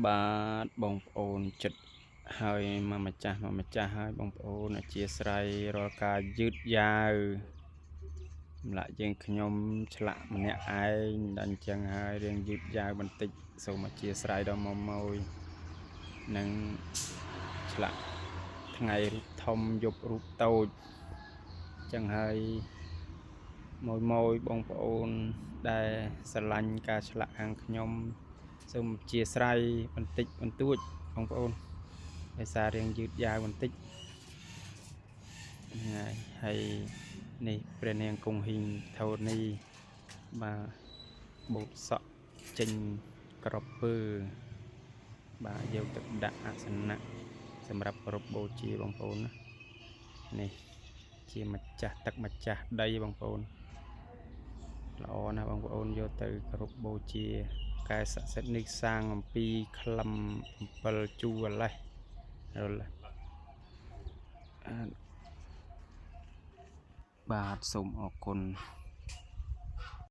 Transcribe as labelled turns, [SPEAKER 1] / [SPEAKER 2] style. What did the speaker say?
[SPEAKER 1] បាទបងប្អូនចិត្តហើយមកម្ចាស់មកម្ចាស់ហើយបងប្អូនអធិស្ឋានរាល់ការយឺតយ៉ាវសម្រាប់យើងខ្ញុំឆ្លាក់ម្នាក់ឯងដល់អញ្ចឹងហើយរៀងយឺតយ៉ាវបន្តិចសូមអធិស្ឋានដល់មកមួយនឹងឆ្លាក់ថ្ងៃរូបធំយប់រូបតូចអញ្ចឹងហើយមួយមួយបងប្អូនដែលស្រឡាញ់ការឆ្លាក់ខាងខ្ញុំសូមអធិស្ឋានបន្តិចបន្តួចបងប្អូនដោយសាររៀងយឺតយ៉ាវបន្តិចហ្នឹងហើយហើយនេះព្រះនាងគង្ហីងធរនីបាទបូតសក់ចេញក្រពើបាទយកទៅដាក់អាសនៈសម្រាប់គោរពបូជាបងប្អូនណានេះជាម្ចាស់ទឹកម្ចាស់ដីបងប្អូនល្អណាស់បងប្អូនយកទៅគោរពបូជាកែស័ក្តិសិទ្ធិនេះសាងអំពីក្លឹម7ជួរលេះរលេះអឺបាទសូមអរគុណ។